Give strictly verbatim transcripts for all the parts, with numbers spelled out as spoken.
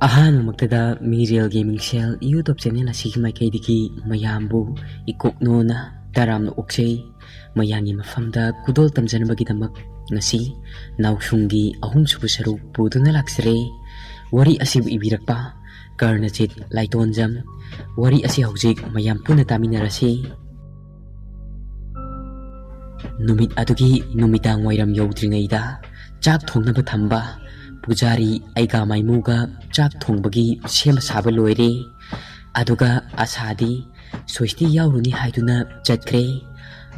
ꯑꯍꯥꯟꯕꯃꯛꯇꯗ ꯃꯤꯔꯦꯜ gaming ꯁꯦꯜ YouTube channel ꯑꯁꯤꯒꯤ ꯃꯥꯏꯀꯩꯗꯒꯤ ꯃꯌꯥꯝꯕꯨ ꯏꯀꯣꯛꯅꯣꯅ ꯇꯔꯥꯝꯅ ꯑꯣꯛꯆꯩ꯫ ꯃꯌꯥꯝꯒꯤ ꯃꯐꯝꯗ ꯈꯨꯗꯣꯜ ꯇꯝꯖꯅꯕꯒꯤꯗꯃꯛ ꯉꯁꯤ ꯅꯥꯎꯁꯨꯡꯒꯤ ꯑꯍꯨꯝꯁꯨꯕ ꯁꯔꯨꯛ ꯄꯨꯗꯨꯅ ꯂꯥꯛꯆꯔꯦ꯫ ꯋꯥꯔꯤ ꯑꯁꯤꯕꯨ ꯏꯕꯤꯔꯛꯄ ꯀꯔꯅꯖꯤꯠ ꯂꯥꯏꯇꯣꯟꯖꯝ꯫ ꯋꯥꯔꯤ ꯑꯁꯤ ꯍꯧꯖꯤꯛ ꯃꯌꯥꯝ ꯄꯨꯟꯅ ꯇꯥꯃꯤꯟꯅꯔꯁꯤ꯫ ꯅꯨꯃꯤꯠ ꯑꯗꯨꯒꯤ ꯅꯨꯃꯤꯗꯥꯡ ꯋꯥꯏꯔꯝ ꯌꯧꯗ꯭ꯔꯤꯉꯩꯗ ꯆꯥꯛ ꯊꯣꯡꯅꯕ ꯊꯝꯕ ꯄꯨꯖꯥꯔꯤ ꯑꯩꯒ ꯃꯥꯏꯃꯨꯒ ꯆꯥꯛ ꯊꯣꯡꯕꯒꯤ ꯁꯦꯝ ꯁꯥꯕ ꯂꯣꯏꯔꯦ꯫ ꯑꯗꯨꯒ ꯑꯁꯥꯗꯤ ꯁ꯭ꯋꯤꯁꯇꯤ ꯌꯥꯎꯔꯨꯅꯤ ꯍꯥꯏꯗꯨꯅ ꯆꯠꯈ꯭ꯔꯦ꯫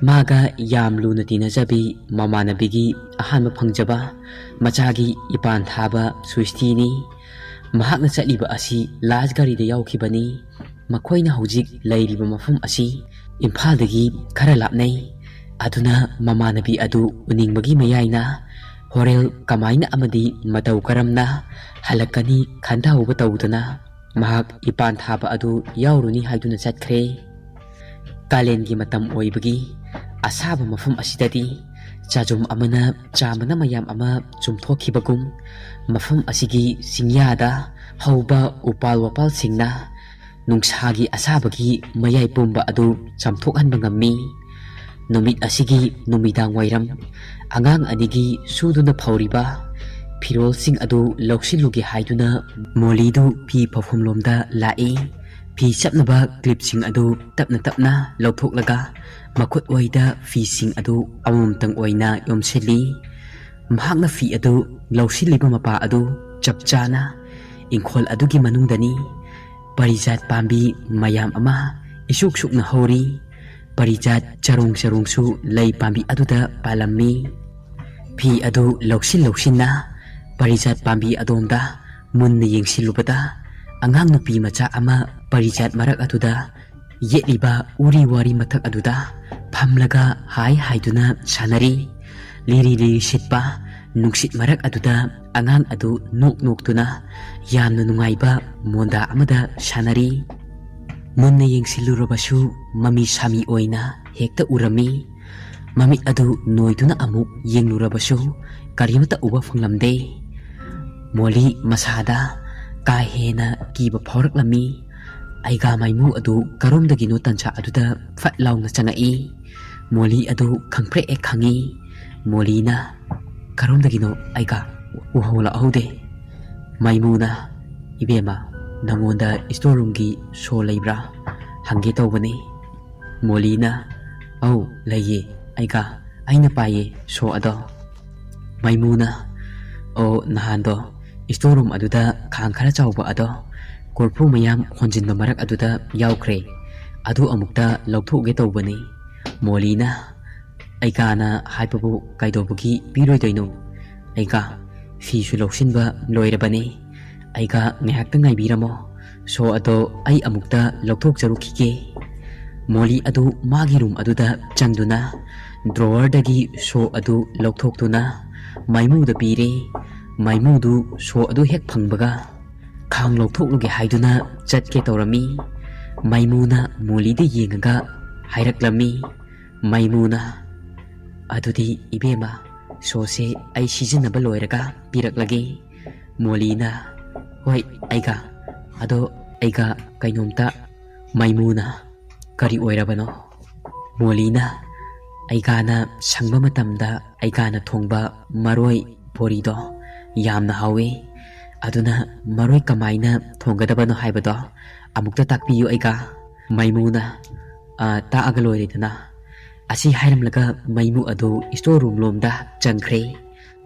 ꯃꯥꯒ ꯌꯥꯝ ꯂꯨꯅ ꯇꯤꯟꯅꯖꯕꯤ ꯃꯃꯥꯟꯅꯕꯤꯒꯤ ꯑꯍꯥꯟꯕ ꯐꯪꯖꯕ ꯃꯆꯥꯒꯤ ꯏꯄꯥꯟ ꯊꯥꯕ ꯁ꯭ꯋꯤꯁꯇꯤꯅꯤ꯫ ꯃꯍꯥꯛꯅ ꯆꯠꯂꯤꯕ ꯑꯁꯤ ꯂꯥꯁ ꯒꯥꯔꯤꯗ ꯌꯥꯎꯈꯤꯕꯅꯤ꯫ ꯃꯈꯣꯏꯅ ꯍꯧꯖꯤꯛ ꯂꯩꯔꯤꯕ ꯃꯐꯝ ꯑꯁꯤ ꯏꯝꯐꯥꯜꯗꯒꯤ ꯈꯔ ꯂꯥꯞꯅꯩ꯫ ꯑꯗꯨꯅ ꯃꯃꯥꯟꯅꯕꯤ ꯑꯗꯨ ꯎꯅꯤꯡꯕꯒꯤ ꯃꯌꯥꯏꯅ ꯍꯣꯔꯦꯜ ꯀꯃꯥꯏꯅ ꯑꯃꯗꯤ ꯃꯇꯧ ꯀꯔꯝꯅ ꯍꯜꯂꯛꯀꯅꯤ ꯈꯟꯊꯍꯧꯕ ꯇꯧꯗꯨꯅ ꯃꯍꯥꯛ ꯏꯄꯥꯟ ꯊꯥꯕ ꯑꯗꯨ ꯌꯥꯎꯔꯨꯅꯤ ꯍꯥꯏꯗꯨꯅ ꯆꯠꯈ꯭ꯔꯦ꯫ ꯀꯥꯂꯦꯟꯒꯤ ꯃꯇꯝ ꯑꯣꯏꯕꯒꯤ ꯑꯁꯥꯕ ꯃꯐꯝ ꯑꯁꯤꯗꯗꯤ ꯆꯥꯖꯨꯝ ꯑꯃꯅ ꯆꯥꯝꯕꯅ ꯃꯌꯥꯝ ꯑꯃ ꯆꯨꯝꯊꯣꯛꯈꯤꯕꯒꯨꯝ ꯃꯐꯝ ꯑꯁꯤꯒꯤ ꯆꯤꯡꯌꯥꯗ ꯍꯧꯕ ꯎꯄꯥꯜ ꯋꯥꯄꯥꯜꯁꯤꯡꯅ ꯅꯨꯡꯁꯥꯒꯤ ꯑꯁꯥꯕꯒꯤ ꯃꯌꯥꯏ ꯄꯨꯝꯕ ꯑꯗꯨ ꯆꯥꯝꯊꯣꯛꯍꯟꯕ ꯉꯝꯃꯤ꯫ ꯅꯨꯃꯤꯠ ꯑꯁꯤꯒꯤ ꯅꯨꯃꯤꯗꯥꯡ ꯋꯥꯏꯔꯝ ꯑꯉꯥꯡ ꯑꯅꯤꯒꯤ ꯁꯨꯗꯨꯅ ꯐꯧꯔꯤꯕ ꯐꯤꯔꯣꯜꯁꯤꯡ ꯑꯗꯨ ꯂꯧꯁꯤꯜꯂꯨꯒꯦ ꯍꯥꯏꯗꯨꯅ ꯃꯣꯂꯤꯗꯨ ꯐꯤ ꯐꯧꯐꯝꯂꯣꯝꯗ ꯂꯥꯛꯏ꯫ ꯐꯤ ꯆꯞꯅꯕ ꯀ꯭ꯂꯤꯞꯁꯤꯡ ꯑꯗꯨ ꯇꯞꯅ ꯇꯞꯅ ꯂꯧꯊꯣꯛꯂꯒ ꯃꯈꯨꯠ ꯑꯣꯏꯗ ꯐꯤꯁꯤꯡ ꯑꯗꯨ ꯑꯃꯃꯝꯇꯪ ꯑꯣꯏꯅ ꯌꯣꯝꯁꯤꯜꯂꯤ꯫ ꯃꯍꯥꯛꯅ ꯐꯤ ꯑꯗꯨ ꯂꯧꯁꯤꯜꯂꯤꯕ ꯃꯄꯥ ꯑꯗꯨ ꯆꯞ ꯆꯥꯅ ꯏꯪꯈꯣꯜ ꯑꯗꯨꯒꯤ ꯃꯅꯨꯡꯗꯅꯤ꯫ ꯄꯔꯤꯖꯥꯠ ꯄꯥꯝꯕꯤ ꯃꯌꯥꯝ ꯑꯃ ꯏꯁꯨꯛ ꯁꯨꯛꯅ ꯍꯧꯔꯤ꯫ ꯄꯔꯤꯖꯥꯠ ꯆꯔꯣꯡ ꯆꯔꯣꯡꯁꯨ ꯂꯩ ꯄꯥꯝꯕꯤ ꯑꯗꯨꯗ ꯄꯥꯜꯂꯝꯃꯤ꯫ ꯐꯤ ꯑꯗꯨ ꯂꯧꯁꯤꯟ ꯂꯧꯁꯤꯟꯅ ꯄꯔꯤꯖꯥꯠ ꯄꯥꯝꯕꯤ ꯑꯗꯣꯝꯗ ꯃꯨꯟꯅ ꯌꯦꯡꯁꯤꯜꯂꯨꯕꯗ ꯑꯉꯥꯡ ꯅꯨꯄꯤ ꯃꯆꯥ ꯑꯃ ꯄꯔꯤꯖꯥꯠ ꯃꯔꯛ ꯑꯗꯨꯗ ꯌꯦꯠꯂꯤꯕ ꯎꯔꯤ ꯋꯥꯔꯤ ꯃꯊꯛ ꯑꯗꯨꯗ ꯐꯝꯂꯒ ꯍꯥꯏ ꯍꯥꯏꯗꯨꯅ ꯁꯥꯟꯅꯔꯤ꯫ ꯂꯤꯔꯤ ꯂꯤꯔꯤ ꯁꯤꯠꯄ ꯅꯨꯡꯁꯤꯠ ꯃꯔꯛ ꯑꯗꯨꯗ ꯑꯉꯥꯡ ꯑꯗꯨ ꯅꯣꯛ ꯅꯣꯛꯇꯨꯅ ꯌꯥꯝꯅ ꯅꯨꯡꯉꯥꯏꯕ ꯃꯣꯟꯗꯥ ꯑꯃꯗ ꯁꯥꯟꯅꯔꯤ꯫ ꯃꯨꯟꯅ ꯌꯦꯡꯁꯤꯜꯂꯨꯔꯕꯁꯨ ꯃꯃꯤ ꯁꯥꯃꯤ ꯑꯣꯏꯅ ꯍꯦꯛꯇ ꯎꯔꯝꯃꯤ꯫ ꯃꯃꯤꯠ ꯑꯗꯨ ꯅꯣꯏꯗꯨꯅ ꯑꯃꯨꯛ ꯌꯦꯡꯂꯨꯔꯕꯁꯨ ꯀꯔꯤꯃꯠꯇ ꯎꯕ ꯐꯪꯂꯝꯗꯦ꯫ ꯃꯣꯂꯤ ꯃꯁꯥꯗ ꯀꯥ ꯍꯦꯟꯅ ꯀꯤꯕ ꯐꯥꯎꯔꯛꯂꯝꯃꯤ꯫ ꯑꯩꯒꯥ ꯃꯩꯃꯨ ꯑꯗꯨ ꯀꯔꯣꯝꯗꯒꯤꯅꯣ ꯇꯟꯖꯥ ꯑꯗꯨꯗ ꯐꯠ ꯂꯥꯎꯅ ꯆꯪꯉꯛꯏ꯫ ꯃꯣꯂꯤ ꯑꯗꯨ ꯈꯪꯄ꯭ꯔꯦꯛ ꯍꯦꯛ ꯈꯪꯉꯤ꯫ ꯃꯣꯂꯤꯅ, "ꯀꯔꯣꯝꯗꯒꯤꯅꯣ ꯑꯩꯒꯥ? ꯎꯍꯧꯂꯛꯍꯧꯗꯦ꯫" ꯃꯩꯃꯨꯅ, "ꯏꯕꯦꯝꯃ, ꯅꯪꯉꯣꯟꯗ store roomꯒꯤ saw ꯂꯩꯕ꯭ꯔꯥ? ꯍꯪꯒꯦ ꯇꯧꯕꯅꯤ꯫" ꯃꯣꯂꯤꯅ, "ꯑꯧ, ꯂꯩꯌꯦ, ꯑꯩꯒꯥ, ꯑꯩꯅ ꯄꯥꯏꯌꯦ saw ꯑꯗꯣ꯫" ꯃꯩꯃꯨꯅ, "ꯑꯣ, ꯅꯍꯥꯟꯗꯣ store room ꯑꯗꯨꯗ ꯈꯥꯡ ꯈꯔ ꯆꯥꯎꯕ ꯑꯗꯣ ꯀꯣꯔꯐꯨ ꯃꯌꯥꯝ ꯍꯣꯟꯖꯤꯟꯕ ꯃꯔꯛ ꯑꯗꯨꯗ ꯌꯥꯎꯈ꯭ꯔꯦ, ꯑꯗꯨ ꯑꯃꯨꯛꯇ ꯂꯧꯊꯣꯛꯎꯒꯦ ꯇꯧꯕꯅꯤ꯫" ꯃꯣꯂꯤꯅ, "ꯑꯩꯒꯥꯅ ꯍꯥꯏꯕꯕꯨ ꯀꯩꯗꯧꯕꯒꯤ ꯄꯤꯔꯣꯏꯗꯣꯏꯅꯣ? ꯑꯩꯒꯥ, ꯐꯤꯁꯨ ꯂꯧꯁꯤꯟꯕ ꯂꯣꯏꯔꯕꯅꯤ꯫ ꯑꯩꯒꯥ, ꯉꯥꯏꯍꯥꯛꯇ ꯉꯥꯏꯕꯤꯔꯝꯃꯣ꯫ Saw ꯑꯗꯣ ꯑꯩ ꯑꯃꯨꯛꯇ ꯂꯧꯊꯣꯛꯆꯔꯨꯈꯤꯒꯦ꯫" ꯃꯣꯂꯤ ꯑꯗꯨ ꯃꯥꯒꯤ room ꯑꯗꯨꯗ ꯆꯪꯗꯨꯅ drawerꯗꯒꯤ saw ꯑꯗꯨ ꯂꯧꯊꯣꯛꯇꯨꯅ ꯃꯩꯃꯨꯗ ꯄꯤꯔꯦ꯫ ꯃꯩꯃꯨꯗꯨ saw ꯑꯗꯨ ꯍꯦꯛ ꯐꯪꯕꯒ, ꯈꯥꯡ ꯂꯧꯊꯣꯛꯂꯨꯒꯦ ꯍꯥꯏꯗꯨꯅ ꯆꯠꯀꯦ ꯇꯧꯔꯝꯃꯤ꯫ ꯃꯩꯃꯨꯅ ꯃꯣꯂꯤꯗ ꯌꯦꯡꯉꯒ ꯍꯥꯏꯔꯛꯂꯝꯃꯤ꯫ ꯃꯩꯃꯨꯅ, "ꯑꯗꯨꯗꯤ ꯏꯕꯦꯝꯃ, sawꯁꯦ ꯑꯩ ꯁꯤꯖꯤꯟꯅꯕ ꯂꯣꯏꯔꯒ ꯄꯤꯔꯛꯂꯒꯦ꯫" ꯃꯣꯂꯤꯅ, "ꯍꯣꯏ, ꯑꯩꯒꯥ, ꯑꯗꯣ ꯑꯩꯒꯥ ꯀꯩꯅꯣꯝꯇ꯫" ꯃꯩꯃꯨꯅ, "ꯀꯔꯤ ꯑꯣꯏꯔꯕꯅꯣ?" ꯃꯣꯂꯤꯅ, "ꯑꯩꯒꯥꯅ ꯁꯪꯕ ꯃꯇꯝꯗ ꯑꯩꯒꯥꯅ ꯊꯣꯡꯕ ꯃꯔꯣꯏ ꯕꯣꯔꯤꯗꯣ ꯌꯥꯝꯅ ꯍꯥꯎꯋꯤ꯫ ꯑꯗꯨꯅ ꯃꯔꯣꯏ ꯀꯃꯥꯏꯅ ꯊꯣꯡꯒꯗꯕꯅꯣ ꯍꯥꯏꯕꯗꯣ ꯑꯃꯨꯛꯇ ꯇꯥꯛꯄꯤꯌꯨ ꯑꯩꯒꯥ꯫" ꯃꯩꯃꯨꯅ, "ꯑ, ꯇꯥꯛꯑꯒ ꯂꯣꯏꯔꯦꯗꯅ꯫" ꯑꯁꯤ ꯍꯥꯏꯔꯝꯂꯒ ꯃꯩꯃꯨ ꯑꯗꯨ store room ꯂꯣꯝꯗ ꯆꯪꯈ꯭ꯔꯦ꯫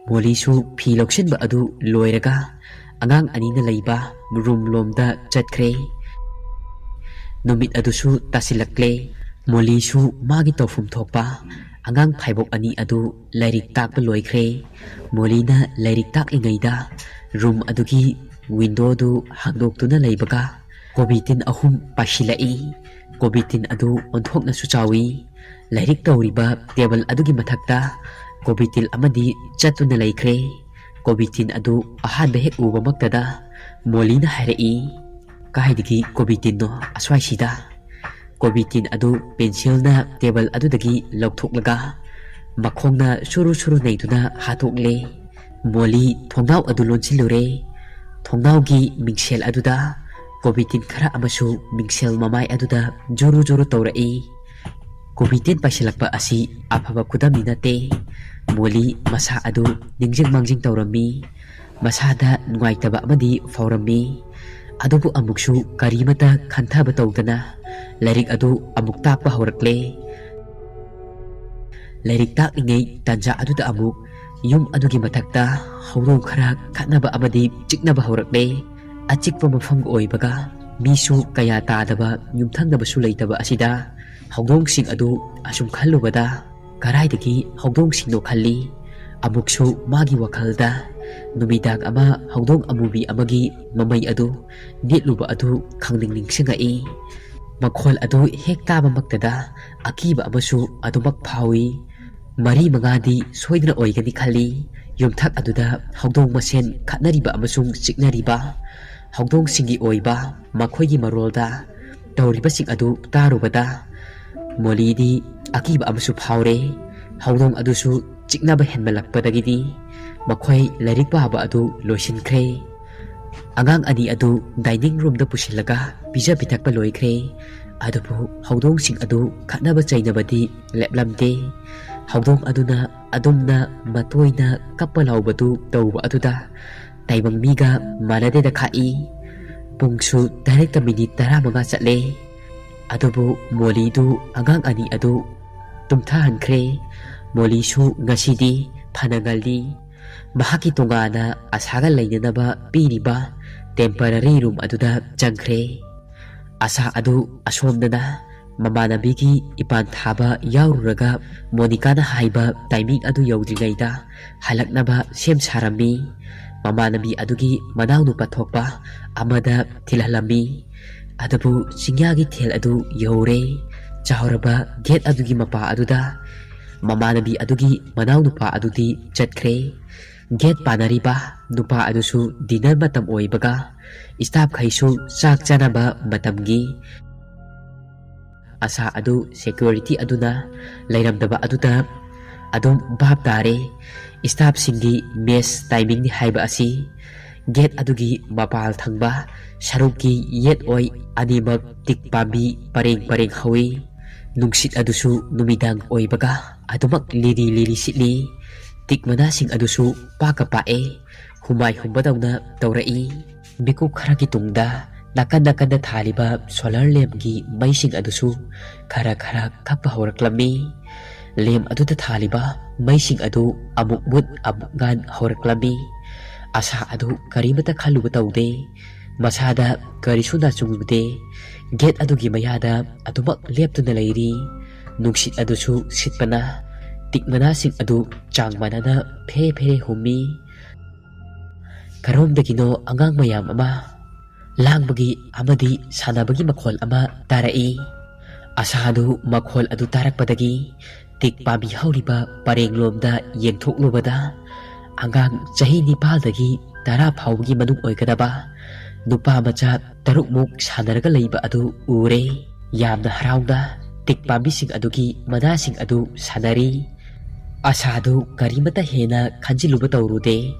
ꯃꯣꯂꯤꯁꯨ ꯐꯤ ꯂꯧꯁꯤꯟꯕ ꯑꯗꯨ ꯂꯣꯏꯔꯒ ꯑꯉꯥꯡ ꯑꯅꯤꯅ ꯂꯩꯕ room ꯂꯣꯝꯗ ꯆꯠꯈ꯭ꯔꯦ꯫ ꯅꯨꯃꯤꯠ ꯑꯗꯨꯁꯨ ꯇꯥꯁꯤꯜꯂꯛꯂꯦ꯫ ꯃꯣꯂꯤꯁꯨ ꯃꯥꯒꯤ ꯇꯧꯐꯝ ꯊꯣꯛꯄ ꯑꯉꯥꯡ ꯐꯥꯏꯕꯣꯛ ꯑꯅꯤ ꯑꯗꯨ ꯂꯥꯏꯔꯤꯛ ꯇꯥꯛꯄ ꯂꯣꯏꯈ꯭ꯔꯦ꯫ ꯃꯣꯂꯤꯅ ꯂꯥꯏꯔꯤꯛ ꯇꯥꯛꯂꯤꯉꯩꯗ room ꯑꯗꯨꯒꯤ windowꯗꯨ ꯍꯥꯡꯗꯣꯛꯇꯨꯅ ꯂꯩꯕꯒ ꯀꯣꯕꯤ ꯇꯤꯟ ꯑꯍꯨꯝ ꯄꯥꯏꯁꯤꯜꯂꯛꯏ꯫ ꯀꯣꯕꯤ ꯇꯤꯟ ꯑꯗꯨ ꯑꯣꯟꯊꯣꯛꯅꯁꯨ ꯆꯥꯎꯏ꯫ ꯂꯥꯏꯔꯤꯛ ꯇꯧꯔꯤꯕ table ꯑꯗꯨꯒꯤ ꯃꯊꯛꯇ ꯀꯣꯕꯤ ꯇꯤꯟ ꯑꯃꯗꯤ ꯆꯠꯇꯨꯅ ꯂꯩꯈ꯭ꯔꯦ꯫ ꯀꯣꯕꯤ ꯇꯤꯟ ꯑꯗꯨ ꯑꯍꯥꯟꯕ ꯍꯦꯛ ꯎꯕꯃꯛꯇꯗ ꯃꯣꯂꯤꯅ ꯍꯥꯏꯔꯛꯏ, "ꯀꯥꯏꯗꯒꯤ ꯀꯣꯕꯤ ꯇꯤꯟꯅꯣ ꯑꯁ꯭ꯋꯥꯏꯁꯤꯗ?" ꯀꯣꯕꯤ ꯇꯤꯟ ꯑꯗꯨ pencilꯅ table ꯑꯗꯨꯗꯒꯤ ꯂꯧꯊꯣꯛꯂꯒ ꯃꯈꯣꯡꯅ ꯁꯨꯔꯨ ꯁꯨꯔꯨ ꯅꯩꯗꯨꯅ ꯍꯥꯠꯇꯣꯛꯂꯦ꯫ ꯃꯣꯂꯤ ꯊꯣꯡꯅꯥꯎ ꯑꯗꯨ ꯂꯣꯟꯁꯤꯜꯂꯨꯔꯦ꯫ ꯊꯣꯡꯅꯥꯎꯒꯤ ꯃꯤꯡꯁꯦꯜ ꯑꯗꯨꯗ ꯀꯣꯕꯤ ꯇꯤꯟ ꯈꯔ ꯑꯃꯁꯨ ꯃꯤꯡꯁꯦꯜ ꯃꯃꯥꯏ ꯑꯗꯨꯗ ꯖꯨꯔꯨ ꯖꯨꯔꯨ ꯇꯧꯔꯛꯏ꯫ ꯀꯣꯕꯤ ꯇꯤꯟ ꯄꯥꯏꯁꯤꯜꯂꯛꯄ ꯑꯁꯤ ꯑꯐꯕ ꯈꯨꯗꯝꯗꯤ ꯅꯠꯇꯦ꯫ ꯃꯣꯂꯤ ꯃꯁꯥ ꯑꯗꯨ ꯅꯤꯡꯖꯤꯡ ꯃꯥꯡꯖꯤꯡ ꯇꯧꯔꯝꯃꯤ꯫ ꯃꯁꯥꯗ ꯅꯨꯡꯉꯥꯏꯇꯕ ꯑꯃꯗꯤ ꯐꯥꯎꯔꯝꯃꯤ꯫ ꯑꯗꯨꯕꯨ ꯑꯃꯨꯛꯁꯨ ꯀꯔꯤꯃꯠꯇ ꯈꯟꯊꯕ ꯇꯧꯗꯅ ꯂꯥꯏꯔꯤꯛ ꯑꯗꯨ ꯑꯃꯨꯛ ꯇꯥꯛꯄ ꯍꯧꯔꯛꯂꯦ꯫ ꯂꯥꯏꯔꯤꯛ ꯇꯥꯛꯂꯤꯉꯩ ꯇꯥꯟꯖꯥ ꯑꯗꯨꯗ ꯑꯃꯨꯛ ꯌꯨꯝ ꯑꯗꯨꯒꯤ ꯃꯊꯛꯇ ꯍꯧꯗꯣꯡ ꯈꯔ ꯈꯠꯅꯕ ꯑꯃꯗꯤ ꯆꯤꯛꯅꯕ ꯍꯧꯔꯛꯂꯦ꯫ ꯑꯆꯤꯛꯄ ꯃꯐꯝ ꯑꯣꯏꯕꯒ ꯃꯤꯁꯨ ꯀꯌꯥ ꯇꯥꯗꯕ ꯌꯨꯝꯊꯪꯅꯕꯁꯨ ꯂꯩꯇꯕ ꯑꯁꯤꯗ ꯍꯧꯗꯣꯡꯁꯤꯡ ꯑꯗꯨ ꯑꯁꯨꯝ ꯈꯜꯂꯨꯕꯗ, "ꯀꯔꯥꯏꯗꯒꯤ ꯍꯧꯗꯣꯡꯁꯤꯡꯅꯣ?" ꯈꯜꯂꯤ꯫ ꯑꯃꯨꯛꯁꯨ ꯃꯥꯒꯤ ꯋꯥꯈꯜꯗ ꯅꯨꯃꯤꯗꯥꯡ ꯑꯃ ꯍꯧꯗꯣꯡ ꯑꯃꯨꯕꯤ ꯑꯃꯒꯤ ꯃꯃꯩ ꯑꯗꯨ ꯅꯤꯛꯂꯨꯕ ꯑꯗꯨ ꯈꯪꯅꯤꯡ ꯅꯤꯡꯁꯤꯡꯉꯛꯏ꯫ ꯃꯈꯣꯜ ꯑꯗꯨ ꯍꯦꯛ ꯇꯥꯕꯃꯛꯇꯗ ꯑꯀꯤꯕ ꯑꯃꯁꯨ ꯑꯗꯨꯃꯛ ꯐꯥꯎꯏ꯫ ꯃꯔꯤ ꯃꯉꯥꯗꯤ ꯁꯣꯏꯗꯅ ꯑꯣꯏꯒꯅꯤ ꯈꯜꯂꯤ꯫ ꯌꯨꯝꯊꯛ ꯑꯗꯨꯗ ꯍꯧꯗꯣꯡ ꯃꯁꯦꯟ ꯈꯠꯅꯔꯤꯕ ꯑꯃꯁꯨꯡ ꯆꯤꯛꯅꯔꯤꯕ ꯍꯧꯗꯣꯡꯁꯤꯡꯒꯤ ꯑꯣꯏꯕ ꯃꯈꯣꯏꯒꯤ ꯃꯔꯣꯜꯗ ꯇꯧꯔꯤꯕꯁꯤꯡ ꯑꯗꯨ ꯇꯥꯔꯨꯕꯗ ꯃꯣꯂꯤꯗꯤ ꯑꯀꯤꯕ ꯑꯃꯁꯨ ꯐꯥꯎꯔꯦ꯫ ꯍꯧꯗꯣꯡ ꯑꯗꯨꯁꯨ ꯆꯤꯛꯅꯕ ꯍꯦꯟꯃꯜꯂꯛꯄꯗꯒꯤꯗꯤ ꯃꯈꯣꯏ ꯂꯥꯏꯔꯤꯛ ꯄꯥꯕ ꯑꯗꯨ ꯂꯣꯏꯁꯤꯟꯈ꯭ꯔꯦ꯫ ꯑꯉꯥꯡ ꯑꯅꯤ ꯑꯗꯨ ꯗꯥꯏꯅꯤꯡ ꯔꯨꯝꯗ ꯄꯨꯁꯤꯜꯂꯒ ꯄꯤꯖ ꯄꯤꯊꯛꯄ ꯂꯣꯏꯈ꯭ꯔꯦ꯫ ꯑꯗꯨꯕꯨ ꯍꯧꯗꯣꯡꯁꯤꯡ ꯑꯗꯨ ꯈꯠꯅꯕ ꯆꯩꯅꯕꯗꯤ ꯂꯦꯞꯂꯝꯗꯦ꯫ ꯍꯧꯗꯣꯡ ꯑꯗꯨꯅ ꯑꯗꯨꯝꯅ ꯃꯇꯣꯏꯅ ꯀꯞꯄ ꯂꯥꯎꯕꯗꯨ ꯇꯧꯕ ꯑꯗꯨꯗ ꯇꯥꯏꯕꯪ ꯃꯤꯒ ꯃꯥꯟꯅꯗꯦꯗ ꯈꯥꯛꯏ꯫ ꯄꯨꯡꯁꯨ ꯇꯔꯦꯠꯀ ꯃꯤꯅꯤꯠ ꯇꯔꯥꯃꯉꯥ ꯆꯠꯂꯦ꯫ ꯑꯗꯨꯕꯨ ꯃꯣꯂꯤꯗꯨ ꯑꯉꯥꯡ ꯑꯅꯤ ꯑꯗꯨ ꯇꯨꯝꯊꯍꯟꯈ꯭ꯔꯦ꯫ ꯃꯣꯂꯤꯁꯨ ꯉꯁꯤꯗꯤ ꯐꯅ ꯉꯜꯂꯤ꯫ ꯃꯍꯥꯛꯀꯤ ꯇꯣꯉꯥꯟꯅ ꯑꯁꯥꯒ ꯂꯩꯅꯅꯕ ꯄꯤꯔꯤꯕ temporary room ꯑꯗꯨꯗ ꯆꯪꯈ꯭ꯔꯦ꯫ ꯑꯁꯥ ꯑꯗꯨ ꯑꯁꯣꯝꯗꯅ ꯃꯃꯥꯟꯅꯕꯤꯒꯤ ꯏꯄꯥꯟ ꯊꯥꯕ ꯌꯥꯎꯔꯨꯔꯒ ꯃꯣꯅꯤꯀꯥꯅ ꯍꯥꯏꯕ timing ꯑꯗꯨ ꯌꯧꯗ꯭ꯔꯤꯉꯩꯗ ꯍꯜꯂꯛꯅꯕ ꯁꯦꯝ ꯁꯥꯔꯝꯃꯤ꯫ ꯃꯃꯥꯟꯅꯕꯤ ꯑꯗꯨꯒꯤ ꯃꯅꯥꯎꯅꯨꯄꯥ ꯊꯣꯛꯄ ꯑꯃꯗ ꯊꯤꯜꯍꯜꯂꯝꯃꯤ꯫ ꯑꯗꯨꯕꯨ ꯆꯤꯡꯌꯥꯒꯤ ꯊꯦꯜ ꯑꯗꯨ ꯌꯧꯔꯦ꯫ ꯆꯥꯎꯔꯕ gate ꯑꯗꯨꯒꯤ ꯃꯄꯥ ꯑꯗꯨꯗ ꯃꯃꯥꯟꯅꯕꯤ ꯑꯗꯨꯒꯤ ꯃꯅꯥꯎꯅꯨꯄꯥ ꯑꯗꯨꯗꯤ ꯆꯠꯈ꯭ꯔꯦ꯫ Gate ꯄꯥꯟꯅꯔꯤꯕ ꯅꯨꯄꯥ ꯑꯗꯨꯁꯨ dinner ꯃꯇꯝ ꯑꯣꯏꯕꯒ staff ꯈꯩꯁꯨ ꯆꯥꯛ ꯆꯥꯅꯕ ꯃꯇꯝꯒꯤ ꯑꯁꯥ ꯑꯗꯨ security ꯑꯗꯨꯅ ꯂꯩꯔꯝꯗꯕ ꯑꯗꯨꯗ ꯑꯗꯨꯝ ꯚꯥꯞ ꯇꯥꯔꯦ꯫ Staff ꯁꯤꯡꯒꯤ mess timing ꯅꯤ ꯍꯥꯏꯕ ꯑꯁꯤ꯫ ꯒꯦꯠ ꯑꯗꯨꯒꯤ ꯃꯄꯥꯜ ꯊꯪꯕ ꯁꯔꯨꯛꯀꯤ ꯌꯦꯠ ꯑꯣꯏ ꯑꯅꯤꯃꯛ ꯇꯤꯛ ꯄꯥꯝꯕꯤ ꯄꯔꯦꯡ ꯄꯔꯦꯡ ꯍꯧꯏ꯫ ꯅꯨꯡꯁꯤꯠ ꯑꯗꯨꯁꯨ ꯅꯨꯃꯤꯗꯥꯡ ꯑꯣꯏꯕꯒ ꯑꯗꯨꯃꯛ ꯂꯤꯔꯤ ꯂꯤꯔꯤ ꯁꯤꯠꯂꯤ꯫ ꯇꯤꯛ ꯃꯅꯥꯁꯤꯡ ꯑꯗꯨꯁꯨ ꯄꯥꯛꯀ ꯄꯥꯛꯑꯦ, ꯍꯨꯃꯥꯏ ꯍꯨꯝꯕꯗꯧꯅ ꯇꯧꯔꯛꯏ꯫ ꯃꯤꯀꯨꯞ ꯈꯔꯒꯤ ꯇꯨꯡꯗ ꯅꯥꯀꯟ ꯅꯥꯀꯟꯗ ꯊꯥꯜꯂꯤꯕ ꯁꯣꯂꯔ ꯂꯦꯝꯒꯤ ꯃꯩꯁꯤꯡ ꯑꯗꯨꯁꯨ ꯈꯔ ꯈꯔ ꯈꯞꯄ ꯍꯧꯔꯛꯂꯝꯃꯤ꯫ ꯂꯦꯝ ꯑꯗꯨꯗ ꯊꯥꯜꯂꯤꯕ ꯃꯩꯁꯤꯡ ꯑꯗꯨ ꯑꯃꯨꯛ ꯃꯨꯠ ꯑꯃꯨꯛ ꯉꯥꯟ ꯍꯧꯔꯛꯂꯝꯃꯤ꯫ ꯑꯁꯥ ꯑꯗꯨ ꯀꯔꯤꯃꯇ ꯈꯜꯂꯨꯕ ꯇꯧꯗꯦ꯫ ꯃꯁꯥꯗ ꯀꯔꯤꯁꯨ ꯅꯥꯆꯨꯡꯂꯨꯗꯦ꯫ ꯒꯦꯠ ꯑꯗꯨꯒꯤ ꯃꯌꯥꯗ ꯑꯗꯨꯃꯛ ꯂꯦꯞꯇꯨꯅ ꯂꯩꯔꯤ꯫ ꯅꯨꯡꯁꯤꯠ ꯑꯗꯨꯁꯨ ꯁꯤꯠꯄꯅ ꯇꯤꯛ ꯃꯅꯥꯁꯤꯡ ꯑꯗꯨ ꯆꯥꯡ ꯃꯥꯟꯅꯅ ꯐꯦꯔꯦ ꯐꯦꯔꯦ ꯍꯨꯝꯃꯤ꯫ ꯀꯔꯣꯝꯗꯒꯤꯅꯣ ꯑꯉꯥꯡ ꯃꯌꯥꯝ ꯑꯃ ꯂꯥꯡꯕꯒꯤ ꯑꯃꯗꯤ ꯁꯥꯟꯅꯕꯒꯤ ꯃꯈꯣꯜ ꯑꯃ ꯇꯥꯔꯛꯏ꯫ ꯑꯁꯥꯗꯨ ꯃꯈꯣꯜ ꯑꯗꯨ ꯇꯥꯔꯛꯄꯗꯒꯤ ꯇꯤꯛ ꯄꯥꯝꯕꯤ ꯍꯧꯔꯤꯕ ꯄꯔꯦꯡꯂꯣꯝꯗ ꯌꯦꯡꯊꯣꯛꯂꯨꯕꯗ, ꯑꯉꯥꯡ ꯆꯍꯤ ꯅꯤꯄꯥꯜꯗꯒꯤ ꯇꯔꯥ ꯐꯥꯎꯕꯒꯤ ꯃꯅꯨꯡ ꯑꯣꯏꯒꯗꯕ ꯅꯨꯄꯥ ꯃꯆꯥ ꯇꯔꯨꯛꯃꯨꯛ ꯁꯥꯟꯅꯔꯒ ꯂꯩꯕ ꯑꯗꯨ ꯎꯔꯦ꯫ ꯌꯥꯝꯅ ꯍꯔꯥꯎꯅ ꯇꯤꯛ ꯄꯥꯝꯕꯤꯁꯤꯡ ꯑꯗꯨꯒꯤ ꯃꯅꯥꯁꯤꯡ ꯑꯗꯨ ꯁꯥꯟꯅꯔꯤ꯫ ꯑꯁꯥꯗꯨ ꯀꯔꯤꯃꯇ ꯍꯦꯟꯅ ꯈꯟꯖꯤꯜꯂꯨꯕ ꯇꯧꯔꯨꯗꯦ꯫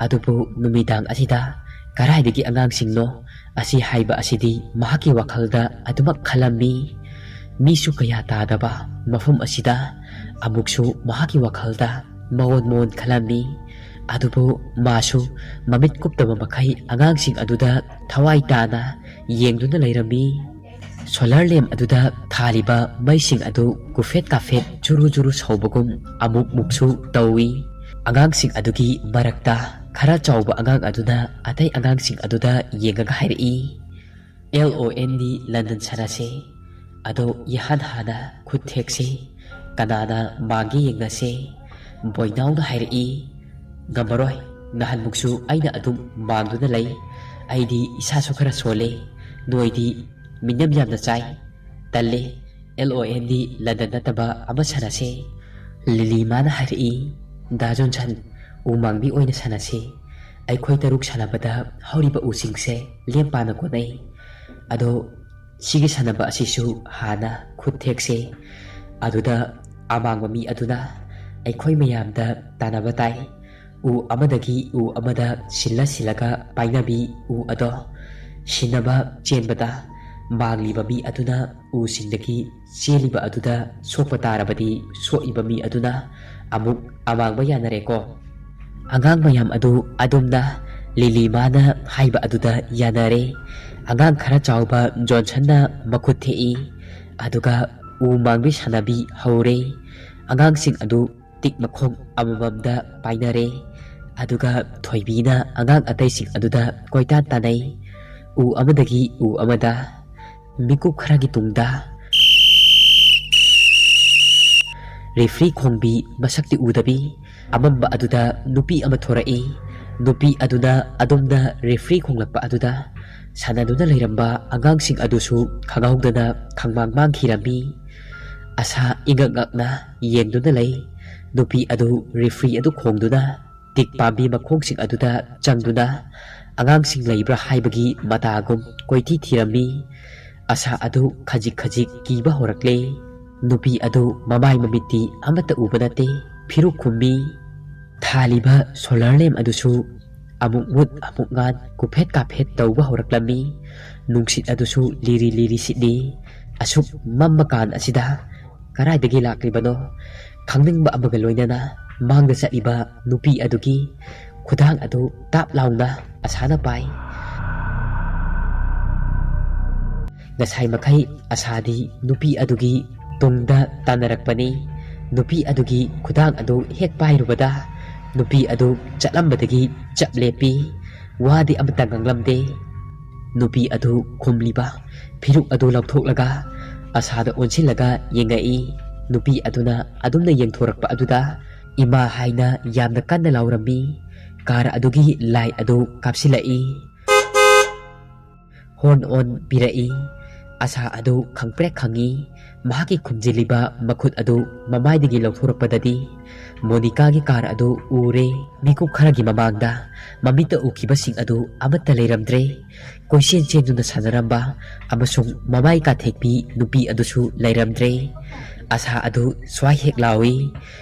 ꯑꯗꯨꯕꯨ ꯅꯨꯃꯤꯗꯥꯡ ꯑꯁꯤꯗ ꯀꯗꯥꯏꯗꯒꯤ ꯑꯉꯥꯡꯁꯤꯡꯅꯣ? ꯑꯁꯤ ꯍꯥꯏꯕ ꯑꯁꯤꯗꯤ ꯃꯍꯥꯛꯀꯤ ꯋꯥꯈꯜꯗ ꯑꯗꯨꯃꯛ ꯈꯜꯂꯝꯃꯤ꯫ ꯃꯤꯁꯨ ꯀꯌꯥ ꯇꯥꯗꯕ ꯃꯐꯝ ꯑꯁꯤꯗ ꯑꯃꯨꯛꯁꯨ ꯃꯍꯥꯛꯀꯤ ꯋꯥꯈꯜꯗ ꯃꯑꯣꯟ ꯃꯑꯣꯟ ꯈꯜꯂꯝꯃꯤ꯫ ꯑꯗꯨꯕꯨ ꯃꯥꯁꯨ ꯃꯃꯤꯠ ꯀꯨꯞꯇꯕ ꯃꯈꯩ ꯑꯉꯥꯡꯁꯤꯡ ꯑꯗꯨꯗ ꯊꯋꯥꯏ ꯇꯥꯅ ꯌꯦꯡꯗꯨꯅ ꯂꯩꯔꯝꯃꯤ꯫ ꯁꯣꯂꯔ ꯂꯦꯝ ꯑꯗꯨꯗ ꯊꯥꯜꯂꯤꯕ ꯃꯩꯁꯤꯡ ꯑꯗꯨ ꯀꯨꯐꯦꯠ ꯀꯥꯐꯦꯠ ꯆꯨꯔꯨ ꯆꯨꯔꯨ ꯁꯧꯕꯒꯨꯝ ꯑꯃꯨꯛ ꯃꯨꯛꯁꯨ ꯇꯧꯏ꯫ ꯑꯉꯥꯡꯁꯤꯡ ꯑꯗꯨꯒꯤ ꯃꯔꯛꯇ ꯈꯔ ꯆꯥꯎꯕ ꯑꯉꯥꯡ ꯑꯗꯨꯅ ꯑꯇꯩ ꯑꯉꯥꯡꯁꯤꯡ ꯑꯗꯨꯗ ꯌꯦꯡꯉꯒ ꯍꯥꯏꯔꯛꯏ, "ꯑꯦꯜ ꯑꯣ ꯑꯦꯟ ꯗꯤ ꯂꯟꯗꯟ ꯁꯥꯟꯅꯁꯦ꯫ ꯑꯗꯣ ꯏꯍꯥꯟ ꯍꯥꯟꯅ ꯈꯨꯠ ꯊꯦꯛꯁꯦ꯫ ꯀꯅꯥꯅ ꯃꯥꯡꯒꯦ ꯌꯦꯡꯅꯁꯦ꯫" ꯕꯣꯏꯅꯥꯎꯅ ꯍꯥꯏꯔꯛꯏ, "ꯉꯝꯃꯔꯣꯏ꯫ ꯅꯍꯥꯟꯃꯨꯛꯁꯨ ꯑꯩꯅ ꯑꯗꯨꯝ ꯃꯥꯡꯗꯨꯅ ꯂꯩ꯫ ꯑꯩꯗꯤ ꯏꯁꯥꯁꯨ ꯈꯔ ꯁꯣꯜꯂꯦ꯫ ꯅꯣꯏꯗꯤ ꯃꯤꯅꯝ ꯌꯥꯝꯅ ꯆꯥꯏ꯫ ꯇꯜꯂꯦ꯫ ꯑꯦꯜ ꯑꯣ ꯑꯦꯟ ꯗꯤ ꯂꯟꯗꯟ ꯅꯠꯇꯕ ꯑꯃ ꯁꯥꯟꯅꯁꯦ꯫" ꯂꯤꯂꯤꯃꯥꯅ ꯍꯥꯏꯔꯛꯏ, "ꯗꯥ ꯖꯣꯟꯁꯟ, ꯎꯃꯥꯡꯕꯤ ꯑꯣꯏꯅ ꯁꯥꯟꯅꯁꯦ꯫ ꯑꯩꯈꯣꯏ ꯇꯔꯨꯛ ꯁꯥꯟꯅꯕꯗ ꯍꯧꯔꯤꯕ ꯎꯁꯤꯡꯁꯦ ꯂꯦꯝ ꯄꯥꯅ ꯀꯣꯟꯅꯩ꯫ ꯑꯗꯣ ꯁꯤꯒꯤ ꯁꯥꯟꯅꯕ ꯑꯁꯤꯁꯨ ꯍꯥꯟꯅ ꯈꯨꯠ ꯊꯦꯛꯁꯦ꯫ ꯑꯗꯨꯗ ꯑꯃꯥꯡꯕ ꯃꯤ ꯑꯗꯨꯅ ꯑꯩꯈꯣꯏ ꯃꯌꯥꯝꯗ ꯇꯥꯟꯅꯕ ꯇꯥꯏ꯫ ꯎ ꯑꯃꯗꯒꯤ ꯎ ꯑꯃꯗ ꯁꯤꯜꯂ ꯁꯤꯜꯂꯒ ꯄꯥꯏꯅꯕꯤ ꯎ ꯑꯗꯣ ꯁꯤꯟꯅꯕ ꯆꯦꯟꯕꯗ, ꯃꯥꯡꯂꯤꯕ ꯃꯤ ꯑꯗꯨꯅ ꯎꯁꯤꯡꯗꯒꯤ ꯆꯦꯜꯂꯤꯕ ꯑꯗꯨꯗ ꯁꯣꯛꯄ ꯇꯥꯔꯕꯗꯤ, ꯁꯣꯛꯏꯕ ꯃꯤ ꯑꯗꯨꯅ ꯑꯃꯨꯛ ꯑꯃꯥꯡꯕ ꯌꯥꯅꯔꯦꯀꯣ꯫ ꯑꯉꯥꯡ ꯃꯌꯥꯝ ꯑꯗꯨ ꯑꯗꯨꯝꯅ ꯂꯤꯂꯤꯃꯥꯅ ꯍꯥꯏꯕ ꯑꯗꯨꯗ ꯌꯥꯅꯔꯦ꯫ ꯑꯉꯥꯡ ꯈꯔ ꯆꯥꯎꯕ ꯖꯣꯟꯁꯟꯅ ꯃꯈꯨꯠ ꯊꯦꯛꯏ, ꯑꯗꯨꯒ ꯎ ꯃꯥꯡꯕꯤ ꯁꯥꯟꯅꯕꯤ ꯍꯧꯔꯦ꯫ ꯑꯉꯥꯡꯁꯤꯡ ꯑꯗꯨ ꯇꯤꯛ ꯃꯈꯣꯡ ꯑꯃꯃꯝꯗ ꯄꯥꯏꯅꯔꯦ, ꯑꯗꯨꯒ ꯊꯣꯏꯕꯤꯅ ꯑꯉꯥꯡ ꯑꯇꯩꯁꯤꯡ ꯑꯗꯨꯗ ꯀꯣꯏꯇꯥꯟ ꯇꯥꯟꯅꯩ, ꯎ ꯑꯃꯗꯒꯤ ꯎ ꯑꯃꯗ꯫ ꯃꯤꯀꯨꯞ ꯈꯔꯒꯤ ꯇꯨꯡꯗ ꯔꯦꯐ꯭ꯔꯤ ꯈꯣꯡꯕꯤ ꯃꯁꯛꯇꯤ ꯎꯗꯕꯤ ꯑꯃꯝꯕ ꯑꯗꯨꯗ ꯅꯨꯄꯤ ꯑꯃ ꯊꯣꯔꯛꯏ꯫ ꯅꯨꯄꯤ ꯑꯗꯨꯅ ꯑꯗꯨꯝꯅ ꯔꯦꯐ꯭ꯔꯤ ꯈꯣꯡꯂꯛꯄ ꯑꯗꯨꯗ ꯁꯥꯟꯅꯗꯨꯅ ꯂꯩꯔꯝꯕ ꯑꯉꯥꯡꯁꯤꯡ ꯑꯗꯨꯁꯨ ꯈꯪꯍꯧꯗꯅ ꯈꯪꯃꯥꯡ ꯃꯥꯡꯈꯤꯔꯝꯃꯤ꯫ ꯑꯁꯥ ꯏꯉꯛ ꯉꯛꯅ ꯌꯦꯡꯗꯨꯅ ꯂꯩ꯫ ꯅꯨꯄꯤ ꯑꯗꯨ ꯔꯦꯐ꯭ꯔꯤ ꯑꯗꯨ ꯈꯣꯡꯗꯨꯅ ꯇꯤꯛ ꯄꯥꯝꯕꯤ ꯃꯈꯣꯡꯁꯤꯡ ꯑꯗꯨꯗ ꯆꯪꯗꯨꯅ ꯑꯉꯥꯡꯁꯤꯡ ꯂꯩꯕ꯭ꯔꯥ ꯍꯥꯏꯕꯒꯤ ꯃꯇꯥꯒꯨꯝ ꯀꯣꯏꯊꯤ ꯊꯤꯔꯝꯃꯤ꯫ ꯑꯁꯥ ꯑꯗꯨ ꯈꯖꯤꯛ ꯈꯖꯤꯛ ꯀꯤꯕ ꯍꯧꯔꯛꯂꯦ꯫ ꯅꯨꯄꯤ ꯑꯗꯨ ꯃꯃꯥꯏ ꯃꯃꯤꯠꯇꯤ ꯑꯃꯠꯇ ꯎꯕ ꯅꯠꯇꯦ, ꯐꯤꯔꯨꯛ ꯈꯨꯝꯃꯤ꯫ ꯊꯥꯜꯂꯤꯕ ꯁꯣꯂꯔ ꯂꯦꯝ ꯑꯗꯨꯁꯨ ꯑꯃꯨꯛ ꯃꯨꯠ ꯑꯃꯨꯛ ꯉꯥꯟ, ꯀꯨꯐꯦꯠ ꯀꯥꯐꯦꯠ ꯇꯧꯕ ꯍꯧꯔꯛꯂꯝꯃꯤ꯫ ꯅꯨꯡꯁꯤꯠ ꯑꯗꯨꯁꯨ ꯂꯤꯔꯤ ꯂꯤꯔꯤ ꯁꯤꯠꯂꯤ꯫ ꯑꯁꯨꯛ ꯃꯝꯕ ꯀꯥꯟ ꯑꯁꯤꯗ ꯀꯗꯥꯏꯗꯒꯤ ꯂꯥꯛꯂꯤꯕꯅꯣ? ꯈꯪꯅꯤꯡꯕ ꯑꯃꯒ ꯂꯣꯏꯅꯅ ꯃꯥꯡꯗ ꯆꯠꯂꯤꯕ ꯅꯨꯄꯤ ꯑꯗꯨꯒꯤ ꯈꯨꯗꯥꯡ ꯑꯗꯨ ꯇꯥꯞ ꯂꯥꯎꯅ ꯑꯁꯥꯅ ꯄꯥꯏ꯫ ꯉꯁꯥꯏ ꯃꯈꯩ ꯑꯁꯥꯗꯤ ꯅꯨꯄꯤ ꯑꯗꯨꯒꯤ ꯇꯨꯡꯗ ꯇꯥꯟꯅꯔꯛꯄꯅꯤ꯫ ꯅꯨꯄꯤ ꯑꯗꯨꯒꯤ ꯈꯨꯗꯥꯡ ꯑꯗꯨ ꯍꯦꯛ ꯄꯥꯏꯔꯨꯕꯗ ꯅꯨꯄꯤ ꯑꯗꯨ ꯆꯠꯂꯝꯕꯗꯒꯤ ꯆꯞ ꯂꯦꯞꯄꯤ꯫ ꯋꯥꯗꯤ ꯑꯃꯠꯇ ꯉꯥꯡꯂꯝꯗꯦ꯫ ꯅꯨꯄꯤ ꯑꯗꯨ ꯈꯨꯝꯂꯤꯕ ꯐꯤꯔꯨꯛ ꯑꯗꯨ ꯂꯧꯊꯣꯛꯂꯒ ꯑꯁꯥꯗ ꯑꯣꯟꯁꯤꯜꯂꯒ ꯌꯦꯡꯉꯛꯏ꯫ ꯅꯨꯄꯤ ꯑꯗꯨꯅ ꯑꯗꯨꯝꯅ ꯌꯦꯡꯊꯣꯔꯛꯄ ꯑꯗꯨꯗ "ꯏꯃꯥ" ꯍꯥꯏꯅ ꯌꯥꯝꯅ ꯀꯟꯅ ꯂꯥꯎꯔꯝꯃꯤ꯫ ꯀꯥꯔ ꯑꯗꯨꯒꯤ ꯂꯥꯏꯠ ꯑꯗꯨ ꯀꯥꯞꯁꯤꯜꯂꯛꯏ꯫ ꯍꯣꯔꯟ ꯑꯣꯟ ꯄꯤꯔꯛꯏ꯫ ꯑꯁꯥ ꯑꯗꯨ ꯈꯪꯄ꯭ꯔꯦꯛ ꯈꯪꯉꯤ꯫ ꯃꯍꯥꯛꯀꯤ ꯈꯨꯝꯖꯤꯜꯂꯤꯕ ꯃꯈꯨꯠ ꯑꯗꯨ ꯃꯃꯥꯏꯗꯒꯤ ꯂꯧꯊꯣꯔꯛꯄꯗꯗꯤ ꯃꯣꯅꯤꯀꯥꯒꯤ ꯀꯥꯔ ꯑꯗꯨ ꯎꯔꯦ꯫ ꯃꯤꯀꯨꯞ ꯈꯔꯒꯤ ꯃꯃꯥꯡꯗ ꯃꯃꯤꯠꯇ ꯎꯈꯤꯕꯁꯤꯡ ꯑꯗꯨ ꯑꯃꯠꯇ ꯂꯩꯔꯝꯗ꯭ꯔꯦ꯫ ꯀꯣꯏꯆꯦꯟ ꯆꯦꯟꯗꯨꯅ ꯁꯥꯟꯅꯔꯝꯕ ꯑꯃꯁꯨꯡ ꯃꯃꯥꯏ ꯀꯥꯊꯦꯛꯄꯤ ꯅꯨꯄꯤ ꯑꯗꯨꯁꯨ ꯂꯩꯔꯝꯗ꯭ꯔꯦ꯫ ꯑꯁꯥ ꯑꯗꯨ ꯁ꯭ꯋꯥꯏ ꯍꯦꯛ ꯂꯥꯎꯏ꯫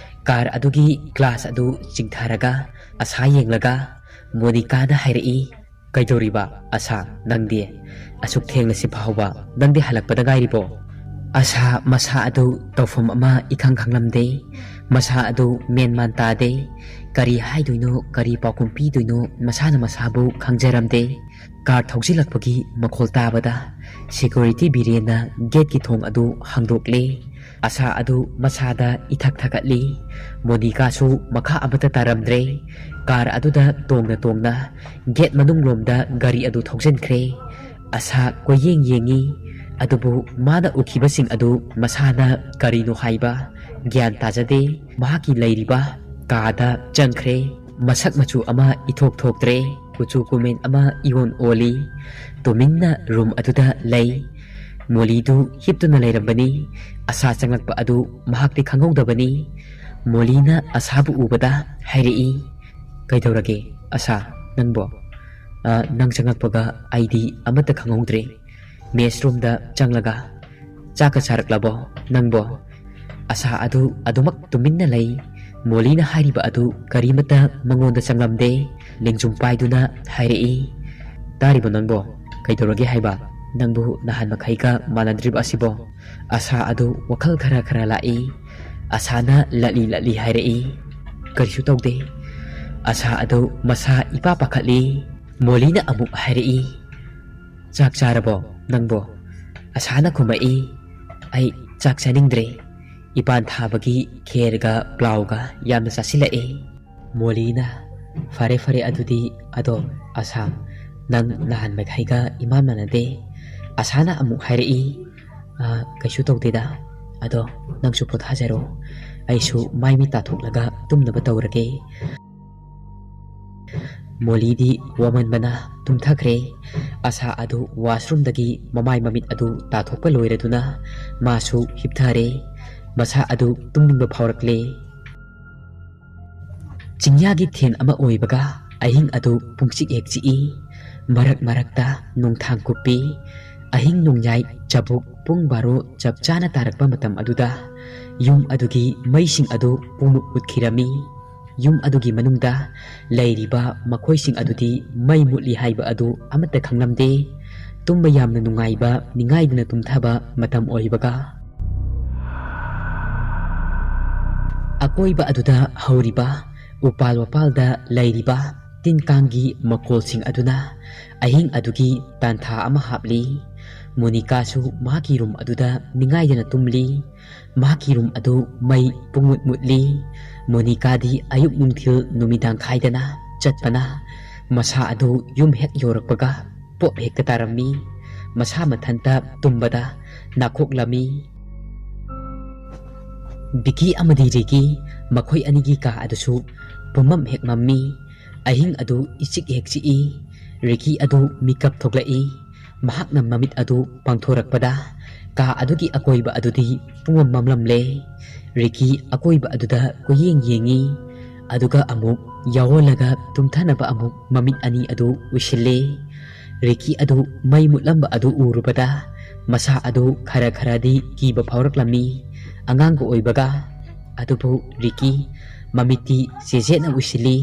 ꯀꯥꯔ ꯑꯗꯨꯒꯤ ꯒ꯭ꯂꯥꯁ ꯑꯗꯨ ꯆꯤꯡꯊꯔꯒ ꯑꯁꯥ ꯌꯦꯡꯂꯒ ꯃꯣꯅꯤꯀꯥꯅ ꯍꯥꯏꯔꯛꯏ, "ꯀꯩꯗꯧꯔꯤꯕ ꯑꯁꯥ, ꯅꯪꯗꯤ? ꯑꯁꯨꯛ ꯊꯦꯡꯅ ꯁꯤ ꯐꯥꯎꯕ ꯅꯪꯗꯤ ꯍꯜꯂꯛꯄꯗ ꯉꯥꯏꯔꯤꯕꯣ?" ꯑꯁꯥ ꯃꯁꯥ ꯑꯗꯨ ꯇꯧꯐꯝ ꯑꯃ ꯏꯈꯪ ꯈꯪꯂꯝꯗꯦ꯫ ꯃꯁꯥ ꯑꯗꯨ ꯃꯦꯟ ꯃꯥꯟ ꯇꯥꯗꯦ꯫ ꯀꯔꯤ ꯍꯥꯏꯗꯣꯏꯅꯣ, ꯀꯔꯤ ꯄꯥꯎꯈꯨꯝ ꯄꯤꯗꯣꯏꯅꯣ, ꯃꯁꯥꯅ ꯃꯁꯥꯕꯨ ꯈꯪꯖꯔꯝꯗꯦ꯫ ꯀꯥꯔ ꯊꯧꯖꯤꯜꯂꯛꯄꯒꯤ ꯃꯈꯣꯜ ꯇꯥꯕꯗ ꯁꯦꯀ꯭ꯌꯨꯔꯤꯇꯤ ꯕꯤꯔꯦꯟꯅ ꯒꯦꯠꯀꯤ ꯊꯣꯡ ꯑꯗꯨ ꯍꯥꯡꯗꯣꯛꯂꯦ꯫ ꯑꯁꯥ ꯑꯗꯨ ꯃꯁꯥꯗ ꯏꯊꯛ ꯊꯛꯀꯠꯂꯤ꯫ ꯃꯣꯅꯤꯀꯥꯁꯨ ꯃꯈꯥ ꯑꯃꯠꯇ ꯇꯥꯔꯝꯗ꯭ꯔꯦ꯫ ꯀꯥꯔ ꯑꯗꯨꯗ ꯇꯣꯡꯅ ꯇꯣꯡꯅ ꯒꯦꯠ ꯃꯅꯨꯡꯂꯣꯝꯗ ꯒꯥꯔꯤ ꯑꯗꯨ ꯊꯧꯖꯤꯟꯈ꯭ꯔꯦ꯫ ꯑꯁꯥ ꯀꯣꯏꯌꯦꯡ ꯌꯦꯡꯉꯤ, ꯑꯗꯨꯕꯨ ꯃꯥꯅ ꯎꯈꯤꯕꯁꯤꯡ ꯑꯗꯨ ꯃꯁꯥꯅ ꯀꯔꯤꯅꯣ ꯍꯥꯏꯕ ꯒ꯭ꯌꯥꯟ ꯇꯥꯖꯗꯦ꯫ ꯃꯍꯥꯛꯀꯤ ꯂꯩꯔꯤꯕ ꯀꯥꯗ ꯆꯪꯈ꯭ꯔꯦ꯫ ꯃꯁꯛ ꯃꯆꯨ ꯑꯃ ꯏꯊꯣꯛ ꯊꯣꯛꯇ꯭ꯔꯦ꯫ ꯀꯨꯆꯨ ꯀꯨꯃꯦꯟ ꯑꯃ ꯏꯑꯣꯟ ꯑꯣꯜꯂꯤ꯫ ꯇꯨꯃꯤꯟꯅ ꯔꯨꯝ ꯑꯗꯨꯗ ꯂꯩ꯫ ꯃꯣꯂꯤꯗꯨ ꯍꯤꯞꯇꯨꯅ ꯂꯩꯔꯝꯕꯅꯤ꯫ ꯑꯁꯥ ꯆꯪꯂꯛꯄ ꯑꯗꯨ ꯃꯍꯥꯛꯇꯤ ꯈꯪꯍꯧꯗꯕꯅꯤ꯫ ꯃꯣꯂꯤꯅ ꯑꯁꯥꯕꯨ ꯎꯕꯗ ꯍꯥꯏꯔꯛꯏ, "ꯀꯩꯗꯧꯔꯒꯦ ꯑꯁꯥ, ꯅꯪꯕꯣ? ꯑ, ꯅꯪ ꯆꯪꯂꯛꯄꯒ ꯑꯩꯗꯤ ꯑꯃꯠꯇ ꯈꯪꯍꯧꯗ꯭ꯔꯦ꯫ ꯃꯦꯁ ꯔꯨꯝꯗ ꯆꯪꯂꯒ ꯆꯥꯛꯀ ꯆꯥꯔꯛꯂꯕꯣ ꯅꯪꯕꯣ?" ꯑꯁꯥ ꯑꯗꯨ ꯑꯗꯨꯃꯛ ꯇꯨꯃꯤꯟꯅ ꯂꯩ꯫ ꯃꯣꯂꯤꯅ ꯍꯥꯏꯔꯤꯕ ꯑꯗꯨ ꯀꯔꯤꯃꯠꯇ ꯃꯉꯣꯟꯗ ꯆꯪꯂꯝꯗꯦ꯫ ꯂꯦꯡꯖꯨꯝ ꯄꯥꯏꯗꯨꯅ ꯍꯥꯏꯔꯛꯏ, "ꯇꯥꯔꯤꯕꯣ ꯅꯪꯕꯣ? ꯀꯩꯗꯧꯔꯒꯦ ꯍꯥꯏꯕ? ꯅꯪꯕꯨ ꯅꯍꯥꯟ ꯃꯈꯩꯒ ꯃꯥꯟꯅꯗ꯭ꯔꯤꯕ ꯑꯁꯤꯕꯣ?" ꯑꯁꯥ ꯑꯗꯨ ꯋꯥꯈꯜ ꯈꯔ ꯈꯔ ꯂꯥꯛꯏ꯫ ꯑꯁꯥꯅ ꯂꯠꯂꯤ ꯂꯠꯂꯤ ꯍꯥꯏꯔꯛꯏ, "ꯀꯔꯤꯁꯨ ꯇꯧꯗꯦ꯫" ꯑꯁꯥ ꯑꯗꯨ ꯃꯁꯥ ꯏꯄꯥ ꯄꯥꯈꯠꯂꯤ꯫ ꯃꯣꯂꯤꯅ ꯑꯃꯨꯛ ꯍꯥꯏꯔꯛꯏ, "ꯆꯥꯛ ꯆꯥꯔꯕꯣ ꯅꯪꯕꯣ?" ꯑꯁꯥꯅ ꯈꯨꯝꯃꯛꯏ, "ꯑꯩ ꯆꯥꯛ ꯆꯥꯅꯤꯡꯗ꯭ꯔꯦ꯫ ꯏꯄꯥꯟ ꯊꯥꯕꯒꯤ ꯈꯦꯔꯒ ꯄ꯭ꯂꯥꯎꯒ ꯌꯥꯝꯅ ꯆꯥꯁꯤꯜꯂꯛꯑꯦ꯫" ꯃꯣꯂꯤꯅ, "ꯐꯔꯦ ꯐꯔꯦ ꯑꯗꯨꯗꯤ, ꯑꯗꯣ ꯑꯁꯥ, ꯅꯪ ꯅꯍꯥꯟ ꯃꯈꯩꯒ ꯏꯃꯥꯟ ꯃꯥꯟꯅꯗꯦ꯫" ꯑꯁꯥꯅ ꯑꯃꯨꯛ ꯍꯥꯏꯔꯛꯏ, "ꯑ, ꯀꯩꯁꯨ ꯇꯧꯗꯦꯗ꯫ ꯑꯗꯣ ꯅꯪꯁꯨ ꯄꯣꯊꯥꯖꯔꯣ꯫ ꯑꯩꯁꯨ ꯃꯥꯏ ꯃꯤꯠ ꯇꯥꯊꯣꯛꯂꯒ ꯇꯨꯝꯅꯕ ꯇꯧꯔꯒꯦ꯫" ꯃꯣꯂꯤꯗꯤ ꯋꯥꯃꯟꯕꯅ ꯇꯨꯝꯊꯈ꯭ꯔꯦ꯫ ꯑꯁꯥ ꯑꯗꯨ ꯋꯥꯁꯔꯨꯝꯗꯒꯤ ꯃꯃꯥꯏ ꯃꯃꯤꯠ ꯑꯗꯨ ꯇꯥꯊꯣꯛꯄ ꯂꯣꯏꯔꯗꯨꯅ ꯃꯥꯁꯨ ꯍꯤꯞꯊꯔꯦ꯫ ꯃꯁꯥ ꯑꯗꯨ ꯇꯨꯝꯅꯤꯡꯕ ꯐꯥꯎꯔꯛꯂꯦ꯫ ꯆꯤꯡꯌꯥꯒꯤ ꯊꯦꯟ ꯑꯃ ꯑꯣꯏꯕꯒ ꯑꯍꯤꯡ ꯑꯗꯨ ꯄꯨꯡꯆꯤꯛ ꯍꯦꯛ ꯆꯤꯛꯏ꯫ ꯃꯔꯛ ꯃꯔꯛꯇ ꯅꯨꯡꯊꯥꯡ ꯀꯨꯞꯄꯤ꯫ ꯑꯍꯤꯡ ꯅꯣꯡꯌꯥꯏ ꯆꯕꯨꯛ ꯄꯨꯡ ꯕꯥꯔꯣ ꯆꯞ ꯆꯥꯅ ꯇꯥꯔꯛꯄ ꯃꯇꯝ ꯑꯗꯨꯗ ꯌꯨꯝ ꯑꯗꯨꯒꯤ ꯃꯩꯁꯤꯡ ꯑꯗꯨ ꯄꯨꯡꯃꯨꯠ ꯃꯨꯠꯈꯤꯔꯝꯃꯤ꯫ ꯌꯨꯝ ꯑꯗꯨꯒꯤ ꯃꯅꯨꯡꯗ ꯂꯩꯔꯤꯕ ꯃꯈꯣꯏꯁꯤꯡ ꯑꯗꯨꯗꯤ ꯃꯩ ꯃꯨꯠꯂꯤ ꯍꯥꯏꯕ ꯑꯗꯨ ꯑꯃꯠꯇ ꯈꯪꯂꯝꯗꯦ꯫ ꯇꯨꯝꯕ ꯌꯥꯝꯅ ꯅꯨꯡꯉꯥꯏꯕ, ꯅꯤꯡꯉꯥꯏꯗꯅ ꯇꯨꯝꯊꯕ ꯃꯇꯝ ꯑꯣꯏꯕꯒ, ꯑꯀꯣꯏꯕ ꯑꯗꯨꯗ ꯍꯧꯔꯤꯕ ꯎꯄꯥꯜ ꯋꯥꯄꯥꯜꯗ ꯂꯩꯔꯤꯕ ꯇꯤꯟ ꯀꯥꯡꯒꯤ ꯃꯈꯣꯜꯁꯤꯡ ꯑꯗꯨꯅ ꯑꯍꯤꯡ ꯑꯗꯨꯒꯤ ꯇꯥꯟꯊꯥ ꯑꯃ ꯍꯥꯞꯂꯤ꯫ ꯃꯣꯅꯤꯀꯥꯁꯨ ꯃꯍꯥꯛꯀꯤ ꯔꯨꯝ ꯑꯗꯨꯗ ꯅꯤꯡꯉꯥꯏꯗꯅ ꯇꯨꯝꯂꯤ꯫ ꯃꯍꯥꯛꯀꯤ ꯔꯨꯝ ꯑꯗꯨ ꯃꯩ ꯄꯨꯡꯃꯨꯠ ꯃꯨꯠꯂꯤ꯫ ꯃꯣꯅꯤꯀꯥꯗꯤ ꯑꯌꯨꯛ ꯅꯨꯡꯊꯤꯜ ꯅꯨꯃꯤꯗꯥꯡ ꯈꯥꯏꯗꯅ ꯆꯠꯄꯅ ꯃꯁꯥ ꯑꯗꯨ ꯌꯨꯝ ꯍꯦꯛ ꯌꯧꯔꯛꯄꯒ ꯄꯣꯞ ꯍꯦꯛꯇ ꯇꯥꯔꯝꯃꯤ꯫ ꯃꯁꯥ ꯃꯊꯟꯇ ꯇꯨꯝꯕꯗ ꯅꯥꯈꯣꯛꯂꯝꯃꯤ꯫ ꯕꯤꯀꯤ ꯑꯃꯗꯤ ꯔꯤꯀꯤ, ꯃꯈꯣꯏ ꯑꯅꯤꯒꯤ ꯀꯥ ꯑꯗꯨꯁꯨ ꯄꯨꯝꯃꯝ ꯍꯦꯛ ꯃꯝꯃꯤ꯫ ꯑꯍꯤꯡ ꯑꯗꯨ ꯏꯆꯤꯛ ꯍꯦꯛ ꯆꯤꯛꯏ꯫ ꯔꯤꯀꯤ ꯑꯗꯨ ꯃꯤꯀꯞ ꯊꯣꯛꯂꯛꯏ꯫ ꯃꯍꯥꯛꯅ ꯃꯃꯤꯠ ꯑꯗꯨ ꯄꯥꯡꯊꯣꯔꯛꯄꯗ ꯀꯥ ꯑꯗꯨꯒꯤ ꯑꯀꯣꯏꯕ ꯑꯗꯨꯗꯤ ꯄꯨꯝꯃꯝ ꯃꯝꯂꯝꯂꯦ꯫ ꯔꯤꯀꯤ ꯑꯀꯣꯏꯕ ꯑꯗꯨꯗ ꯀꯣꯏꯌꯦꯡ ꯌꯦꯡꯉꯤ꯫ ꯑꯗꯨꯒ ꯑꯃꯨꯛ ꯌꯥꯑꯣꯜꯂꯒ ꯇꯨꯝꯊꯅꯕ ꯑꯃꯨꯛ ꯃꯃꯤꯠ ꯑꯅꯤ ꯑꯗꯨ ꯎꯏꯁꯤꯜꯂꯤ꯫ ꯔꯤꯀꯤ ꯑꯗꯨ ꯃꯩ ꯃꯨꯠꯂꯝꯕ ꯑꯗꯨ ꯎꯔꯨꯕꯗ ꯃꯁꯥ ꯑꯗꯨ ꯈꯔ ꯈꯔꯗꯤ ꯀꯤꯕ ꯐꯥꯎꯔꯛꯂꯝꯃꯤ꯫ ꯑꯉꯥꯡꯒ ꯑꯣꯏꯕꯒ꯫ ꯑꯗꯨꯕꯨ ꯔꯤꯀꯤ ꯃꯃꯤꯠꯇꯤ ꯆꯦꯖꯦꯠꯅ ꯎꯏꯁꯤꯜꯂꯤ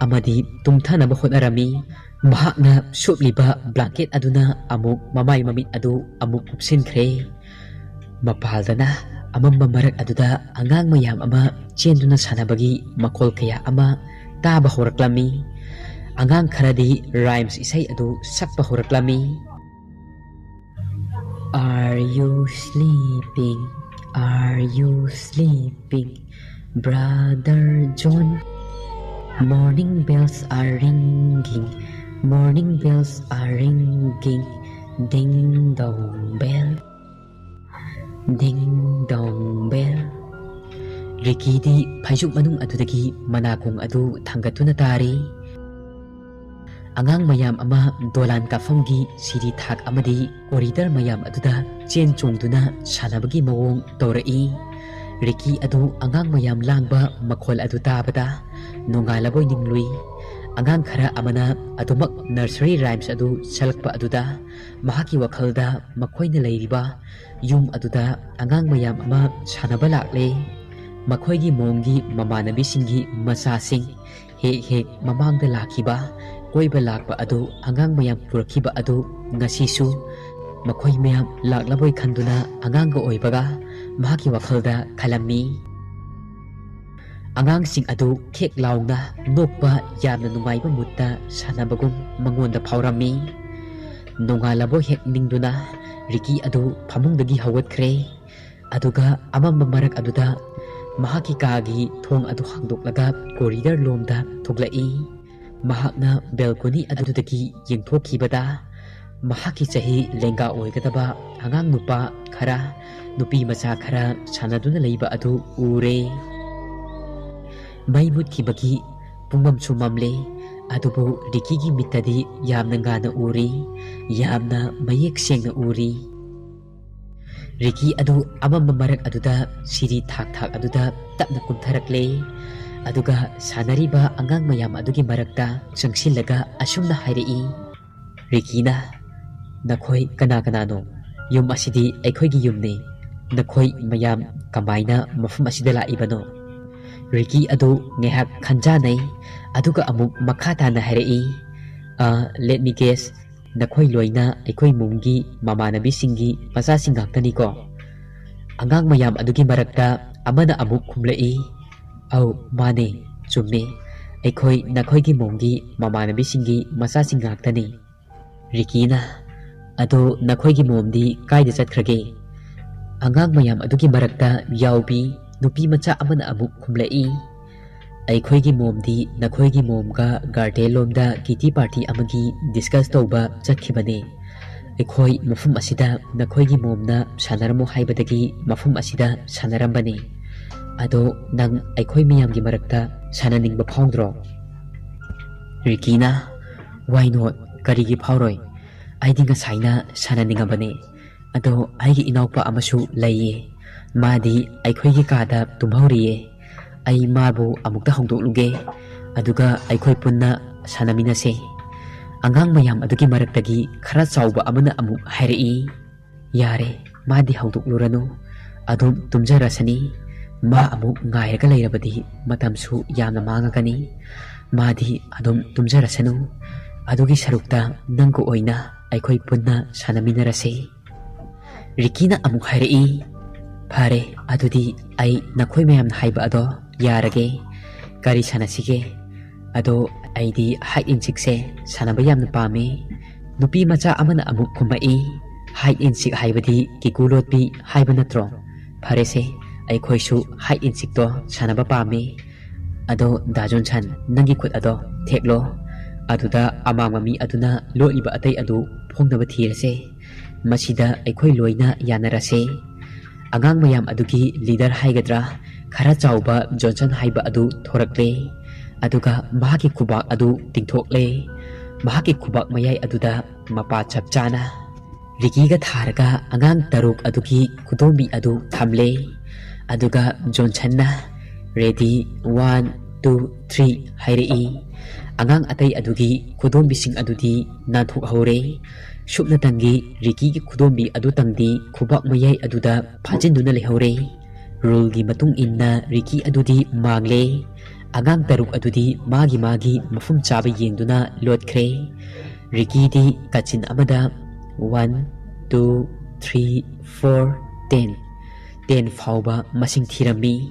ꯑꯃꯗꯤ ꯇꯨꯝꯊꯅꯕ ꯍꯣꯠꯅꯔꯝꯃꯤ꯫ ꯃꯍꯥꯛꯅ ꯁꯨꯞꯂꯤꯕ ꯕ꯭ꯂꯥꯡꯀꯦꯠ ꯑꯗꯨꯅ ꯑꯃꯨꯛ ꯃꯃꯥꯏ ꯃꯃꯤꯠ ꯑꯗꯨ ꯑꯃꯨꯛ ꯀꯨꯞꯁꯤꯟꯈ꯭ꯔꯦ꯫ ꯃꯄꯥꯜꯗꯅ ꯑꯃꯝꯕ ꯃꯔꯛ ꯑꯗꯨꯗ ꯑꯉꯥꯡ ꯃꯌꯥꯝ ꯑꯃ ꯆꯦꯟꯗꯨꯅ ꯁꯥꯟꯅꯕꯒꯤ ꯃꯈꯣꯜ ꯀꯌꯥ ꯑꯃ ꯇꯥꯕ ꯍꯧꯔꯛꯂꯝꯃꯤ꯫ ꯑꯉꯥꯡ ꯈꯔꯗꯤ ꯔꯥꯏꯝꯁ ꯏꯁꯩ ꯑꯗꯨ ꯁꯛꯄ ꯍꯧꯔꯛꯂꯝꯃꯤ꯫ Are you sleeping? Are you sleeping, brother John? Morning bells are ringing, morning bells are ringing, ding dong bell, ding dong bell. ꯔꯤꯀꯤꯗꯤ ꯐꯩꯖꯨꯞ ꯃꯅꯨꯡ ꯑꯗꯨꯗꯒꯤ ꯃꯅꯥꯀꯣꯡ ꯑꯗꯨ ꯊꯥꯡꯒꯠꯇꯨꯅ ꯇꯥꯔꯤ꯫ ꯑꯉꯥꯡ ꯃꯌꯥꯝ ꯑꯃ ꯗꯣꯂꯥꯟ ꯀꯥꯐꯝꯒꯤ ꯁꯤꯔꯤ ꯊꯥꯛ ꯑꯃꯗꯤ ꯀꯣꯔꯤꯗꯔ ꯃꯌꯥꯝ ꯑꯗꯨꯗ ꯆꯦꯟ ꯆꯣꯡꯗꯨꯅ ꯁꯥꯟꯅꯕꯒꯤ ꯃꯑꯣꯡ ꯇꯧꯔꯛꯏ꯫ ꯔꯤꯀꯤ ꯑꯗꯨ ꯑꯉꯥꯡ ꯃꯌꯥꯝ ꯂꯥꯡꯕ ꯃꯈꯣꯜ ꯑꯗꯨ ꯇꯥꯕꯗ ꯅꯣꯡꯉꯥꯜꯂꯕꯣꯏ ꯅꯤꯡꯂꯨꯏ꯫ ꯑꯉꯥꯡ ꯈꯔ ꯑꯃꯅ ꯑꯗꯨꯃꯛ ꯅꯔꯁꯔꯤ ꯔꯥꯏꯝꯁ ꯑꯗꯨ ꯁꯛꯂꯛꯄ ꯑꯗꯨꯗ ꯃꯍꯥꯛꯀꯤ ꯋꯥꯈꯜꯗ ꯃꯈꯣꯏꯅ ꯂꯩꯔꯤꯕ ꯌꯨꯝ ꯑꯗꯨꯗ ꯑꯉꯥꯡ ꯃꯌꯥꯝ ꯑꯃ ꯁꯥꯟꯅꯕ ꯂꯥꯛꯂꯦ꯫ ꯃꯈꯣꯏꯒꯤ ꯃꯣꯝꯒꯤ ꯃꯃꯥꯟꯅꯕꯤꯁꯤꯡꯒꯤ ꯃꯆꯥꯁꯤꯡ ꯍꯦꯛ ꯍꯦꯛ ꯃꯃꯥꯡꯗ ꯂꯥꯛꯈꯤꯕ, ꯀꯣꯏꯕ ꯂꯥꯛꯄ ꯑꯗꯨ, ꯑꯉꯥꯡ ꯃꯌꯥꯝ ꯄꯨꯔꯛꯈꯤꯕ ꯑꯗꯨ ꯉꯁꯤꯁꯨ ꯃꯈꯣꯏ ꯃꯌꯥꯝ ꯂꯥꯛꯂꯕꯣꯏ ꯈꯟꯗꯨꯅ ꯑꯉꯥꯡꯒ ꯑꯣꯏꯕꯒ ꯃꯍꯥꯛꯀꯤ ꯋꯥꯈꯜꯗ ꯈꯜꯂꯝꯃꯤ꯫ ꯑꯉꯥꯡꯁꯤꯡ ꯑꯗꯨ ꯈꯦꯛ ꯂꯥꯎꯅ ꯅꯣꯛꯄ, ꯌꯥꯝꯅ ꯅꯨꯡꯉꯥꯏꯕ ꯃꯨꯠꯇ ꯁꯥꯟꯅꯕꯒꯨꯝ ꯃꯉꯣꯟꯗ ꯐꯥꯎꯔꯝꯃꯤ꯫ ꯅꯣꯡꯉꯥꯜꯂꯕꯣꯏ ꯍꯦꯛ ꯅꯤꯡꯗꯨꯅ ꯔꯤꯀꯤ ꯑꯗꯨ ꯐꯃꯨꯡꯗꯒꯤ ꯍꯧꯒꯠꯈ꯭ꯔꯦ꯫ ꯑꯗꯨꯒ ꯑꯃꯝꯕ ꯃꯔꯛ ꯑꯗꯨꯗ ꯃꯍꯥꯛꯀꯤ ꯀꯥꯒꯤ ꯊꯣꯡ ꯑꯗꯨ ꯍꯥꯡꯗꯣꯛꯂꯒ ꯀꯣꯔꯤꯗꯣꯔ ꯂꯣꯝꯗ ꯊꯣꯛꯂꯛꯏ꯫ ꯃꯍꯥꯛꯅ ꯕꯦꯜꯀꯣꯅꯤ ꯑꯗꯨꯗꯒꯤ ꯌꯦꯡꯊꯣꯛꯈꯤꯕꯗ ꯃꯍꯥꯛꯀꯤ ꯆꯍꯤ ꯂꯦꯡꯒꯥ ꯑꯣꯏꯒꯗꯕ ꯑꯉꯥꯡ ꯅꯨꯄꯥ ꯈꯔ, ꯅꯨꯄꯤ ꯃꯆꯥ ꯈꯔ ꯁꯥꯟꯅꯗꯨꯅ ꯂꯩꯕ ꯑꯗꯨ ꯎꯔꯦ꯫ ꯃꯩ ꯃꯨꯠꯈꯤꯕꯒꯤ ꯄꯨꯡꯃꯝꯁꯨ ꯃꯝꯂꯦ, ꯑꯗꯨꯕꯨ ꯔꯤꯀꯤꯒꯤ ꯃꯤꯠꯇꯗꯤ ꯌꯥꯝꯅ ꯉꯥꯟꯅ ꯎꯔꯤ, ꯌꯥꯝꯅ ꯃꯌꯦꯛ ꯁꯦꯡꯅ ꯎꯔꯤ꯫ ꯔꯤꯀꯤ ꯑꯗꯨ ꯑꯃꯝꯕ ꯃꯔꯛ ꯑꯗꯨꯗ ꯁꯤꯔꯤ ꯊꯥꯛ ꯊꯥꯛ ꯑꯗꯨꯗ ꯇꯞꯅ ꯀꯨꯝꯊꯔꯛꯂꯦ꯫ ꯑꯗꯨꯒ ꯁꯥꯟꯅꯔꯤꯕ ꯑꯉꯥꯡ ꯃꯌꯥꯝ ꯑꯗꯨꯒꯤ ꯃꯔꯛꯇ ꯆꯪꯁꯤꯜꯂꯒ ꯑꯁꯨꯝꯅ ꯍꯥꯏꯔꯛꯏ, ꯔꯤꯀꯤꯅ, "ꯅꯈꯣꯏ ꯀꯅꯥ ꯀꯅꯥꯅꯣ? ꯌꯨꯝ ꯑꯁꯤꯗꯤ ꯑꯩꯈꯣꯏꯒꯤ ꯌꯨꯝꯅꯤ꯫ ꯅꯈꯣꯏ ꯃꯌꯥꯝ ꯀꯃꯥꯏꯅ ꯃꯐꯝ ꯑꯁꯤꯗ ꯂꯥꯛꯏꯕꯅꯣ?" ꯔꯤꯀꯤ ꯑꯗꯨ ꯉꯥꯏꯍꯥꯛ ꯈꯟꯖꯥꯅꯩ, ꯑꯗꯨꯒ ꯑꯃꯨꯛ ꯃꯈꯥ ꯇꯥꯅ ꯍꯥꯏꯔꯛꯏ, "ꯑ, let me guess, ꯅꯈꯣꯏ ꯂꯣꯏꯅ ꯑꯩꯈꯣꯏ ꯃꯣꯝꯒꯤ ꯃꯃꯥꯟꯅꯕꯤꯁꯤꯡꯒꯤ ꯃꯆꯥꯁꯤꯡ ꯉꯥꯛꯇꯅꯤꯀꯣ?" ꯑꯉꯥꯡ ꯃꯌꯥꯝ ꯑꯗꯨꯒꯤ ꯃꯔꯛꯇ ꯑꯃꯅ ꯑꯃꯨꯛ ꯈꯨꯝꯂꯛꯏ, "ꯑꯧ, ꯃꯥꯅꯦ, ꯆꯨꯝꯃꯦ, ꯑꯩꯈꯣꯏ ꯅꯈꯣꯏꯒꯤ ꯃꯣꯝꯒꯤ ꯃꯃꯥꯟꯅꯕꯤꯁꯤꯡꯒꯤ ꯃꯆꯥꯁꯤꯡ ꯉꯥꯛꯇꯅꯤ꯫" ꯔꯤꯀꯤꯅ, "ꯑꯗꯣ ꯅꯈꯣꯏꯒꯤ ꯃꯣꯝꯗꯤ ꯀꯥꯏꯗ ꯆꯠꯈ꯭ꯔꯒꯦ?" ꯑꯉꯥꯡ ꯃꯌꯥꯝ ꯑꯗꯨꯒꯤ ꯃꯔꯛꯇ ꯌꯥꯎꯕꯤ ꯅꯨꯄꯤ ꯃꯆꯥ ꯑꯃꯅ ꯑꯃꯨꯛ ꯈꯨꯝꯂꯛꯏ, "ꯑꯩꯈꯣꯏꯒꯤ ꯃꯣꯝꯗꯤ ꯅꯈꯣꯏꯒꯤ ꯃꯣꯝꯒ ꯒꯥꯔꯗꯦꯟ ꯂꯣꯝꯗ ꯀꯤꯇꯤ ꯄꯥꯔꯇꯤ ꯑꯃꯒꯤ ꯗꯤꯁꯀꯁ ꯇꯧꯕ ꯆꯠꯈꯤꯕꯅꯦ꯫ ꯑꯩꯈꯣꯏ ꯃꯐꯝ ꯑꯁꯤꯗ ꯅꯈꯣꯏꯒꯤ ꯃꯣꯝꯅ ꯁꯥꯟꯅꯔꯝꯃꯣ ꯍꯥꯏꯕꯗꯒꯤ ꯃꯐꯝ ꯑꯁꯤꯗ ꯁꯥꯟꯅꯔꯝꯕꯅꯦ꯫ ꯑꯗꯣ ꯅꯪ ꯑꯩꯈꯣꯏ ꯃꯌꯥꯝꯒꯤ ꯃꯔꯛꯇ ꯁꯥꯟꯅꯅꯤꯡꯕ ꯐꯥꯎꯗ꯭ꯔꯣ?" ꯔꯤꯀꯤꯅ, "Why not? ꯀꯔꯤꯒꯤ ꯐꯥꯎꯔꯣꯏ? ꯑꯩꯗꯤ ꯉꯁꯥꯏꯅ ꯁꯥꯟꯅꯅꯤꯡꯉꯕꯅꯦ꯫ ꯑꯗꯣ ꯑꯩꯒꯤ ꯏꯅꯥꯎꯄꯥ ꯑꯃꯁꯨ ꯂꯩꯌꯦ꯫ ꯃꯥꯗꯤ ꯑꯩꯈꯣꯏꯒꯤ ꯀꯥꯗ ꯇꯨꯝꯍꯧꯔꯤꯌꯦ꯫ ꯑꯩ ꯃꯥꯕꯨ ꯑꯃꯨꯛꯇ ꯍꯧꯗꯣꯛꯂꯨꯒꯦ, ꯑꯗꯨꯒ ꯑꯩꯈꯣꯏ ꯄꯨꯟꯅ ꯁꯥꯟꯅꯃꯤꯟꯅꯁꯦ꯫" ꯑꯉꯥꯡ ꯃꯌꯥꯝ ꯑꯗꯨꯒꯤ ꯃꯔꯛꯇꯒꯤ ꯈꯔ ꯆꯥꯎꯕ ꯑꯃꯅ ꯑꯃꯨꯛ ꯍꯥꯏꯔꯛꯏ, "ꯌꯥꯔꯦ, ꯃꯥꯗꯤ ꯍꯧꯗꯣꯛꯂꯨꯔꯅꯨ, ꯑꯗꯨꯝ ꯇꯨꯝꯖꯔꯁꯅꯤ꯫ ꯃꯥ ꯑꯃꯨꯛ ꯉꯥꯏꯔꯒ ꯂꯩꯔꯕꯗꯤ ꯃꯇꯝꯁꯨ ꯌꯥꯝꯅ ꯃꯥꯡꯉꯒꯅꯤ꯫ ꯃꯥꯗꯤ ꯑꯗꯨꯝ ꯇꯨꯝꯖꯔꯁꯅꯨ꯫ ꯑꯗꯨꯒꯤ ꯁꯔꯨꯛꯇ ꯅꯪꯒ ꯑꯣꯏꯅ ꯑꯩꯈꯣꯏ ꯄꯨꯟꯅ ꯁꯥꯟꯅꯃꯤꯟꯅꯔꯁꯦ꯫ ꯔꯤꯀꯤꯅ ꯑꯃꯨꯛ ꯍꯥꯏꯔꯛꯏ, "ꯐꯔꯦ, ꯑꯗꯨꯗꯤ ꯑꯩ ꯅꯈꯣꯏ ꯃꯌꯥꯝꯅ ꯍꯥꯏꯕ ꯑꯗꯣ ꯌꯥꯔꯒꯦ꯫ ꯀꯔꯤ ꯁꯥꯟꯅꯁꯤꯒꯦ? ꯑꯗꯣ ꯑꯩꯗꯤ hide and seekꯁꯦ ꯁꯥꯟꯅꯕ ꯌꯥꯝꯅ ꯄꯥꯝꯃꯤ꯫" ꯅꯨꯄꯤ ꯃꯆꯥ ꯑꯃꯅ ꯑꯃꯨꯛ ꯈꯨꯝꯃꯛꯏ, "Hide and seek ꯍꯥꯏꯕꯗꯤ ꯀꯤꯀꯨ ꯂꯣꯠꯄꯤ ꯍꯥꯏꯕ ꯅꯠꯇ꯭ꯔꯣ? ꯐꯔꯦꯁꯦ, ꯑꯩꯈꯣꯏꯁꯨ hide and seekꯇꯣ ꯁꯥꯟꯅꯕ ꯄꯥꯝꯃꯤ꯫ ꯑꯗꯣ ꯗꯥ ꯖꯣꯟꯁꯟ, ꯅꯪꯒꯤ ꯈꯨꯠ ꯑꯗꯣ ꯊꯦꯛꯂꯣ꯫ ꯑꯗꯨꯗ ꯑꯃꯥꯡꯕ ꯃꯤ ꯑꯗꯨꯅ ꯂꯣꯠꯂꯤꯕ ꯑꯇꯩ ꯑꯗꯨ ꯐꯣꯡꯅꯕ ꯊꯤꯔꯁꯦ꯫ ꯃꯁꯤꯗ ꯑꯩꯈꯣꯏ ꯂꯣꯏꯅ ꯌꯥꯅꯔꯁꯦ꯫" ꯑꯉꯥꯡ ꯃꯌꯥꯝ ꯑꯗꯨꯒꯤ leader ꯍꯥꯏꯒꯗ꯭ꯔꯥ, ꯈꯔ ꯆꯥꯎꯕ ꯖꯣꯟꯁꯟ ꯍꯥꯏꯕ ꯑꯗꯨ ꯊꯣꯔꯛꯂꯦ꯫ ꯑꯗꯨꯒ ꯃꯍꯥꯛꯀꯤ ꯈꯨꯕꯥꯛ ꯑꯗꯨ ꯇꯤꯡꯊꯣꯛꯂꯦ꯫ ꯃꯍꯥꯛꯀꯤ ꯈꯨꯕꯥꯛ ꯃꯌꯥꯏ ꯑꯗꯨꯗ ꯃꯄꯥ ꯆꯞ ꯆꯥꯅ ꯔꯤꯀꯤꯒ ꯊꯥꯔꯒ ꯑꯉꯥꯡ ꯇꯔꯨꯛ ꯑꯗꯨꯒꯤ ꯈꯨꯗꯣꯝꯕꯤ ꯑꯗꯨ ꯊꯝꯂꯦ꯫ ꯑꯗꯨꯒ ꯖꯣꯟꯁꯟꯅ, "Ready, one, two, three" ꯍꯥꯏꯔꯛꯏ꯫ ꯑꯉꯥꯡ ꯑꯇꯩ ꯑꯗꯨꯒꯤ ꯈꯨꯗꯣꯝꯕꯤꯁꯤꯡ ꯑꯗꯨꯗꯤ ꯅꯥꯟꯊꯣꯛꯍꯧꯔꯦ꯫ ꯁꯨꯞꯅꯇꯪꯒꯤ ꯔꯤꯀꯤꯒꯤ ꯈꯨꯗꯣꯝꯕꯤ ꯑꯗꯨꯇꯪꯗꯤ ꯈꯨꯕꯥꯛ ꯃꯌꯥꯏ ꯑꯗꯨꯗ ꯐꯥꯖꯤꯟꯗꯨꯅ ꯂꯩꯍꯧꯔꯦ꯫ Ruleꯒꯤ ꯃꯇꯨꯡ ꯏꯟꯅ ꯔꯤꯀꯤ ꯑꯗꯨꯗꯤ ꯃꯥꯡꯂꯦ꯫ ꯑꯉꯥꯡ ꯇꯔꯨꯛ ꯑꯗꯨꯗꯤ ꯃꯥꯒꯤ ꯃꯥꯒꯤ ꯃꯐꯝ ꯆꯥꯕ ꯌꯦꯡꯗꯨꯅ ꯂꯣꯠꯈ꯭ꯔꯦ꯫ ꯔꯤꯀꯤꯗꯤ ꯀꯥꯆꯤꯟ ꯑꯃꯗ one, two, three, four, ten, ten ꯐꯥꯎꯕ ꯃꯁꯤꯡ ꯊꯤꯔꯝꯃꯤ꯫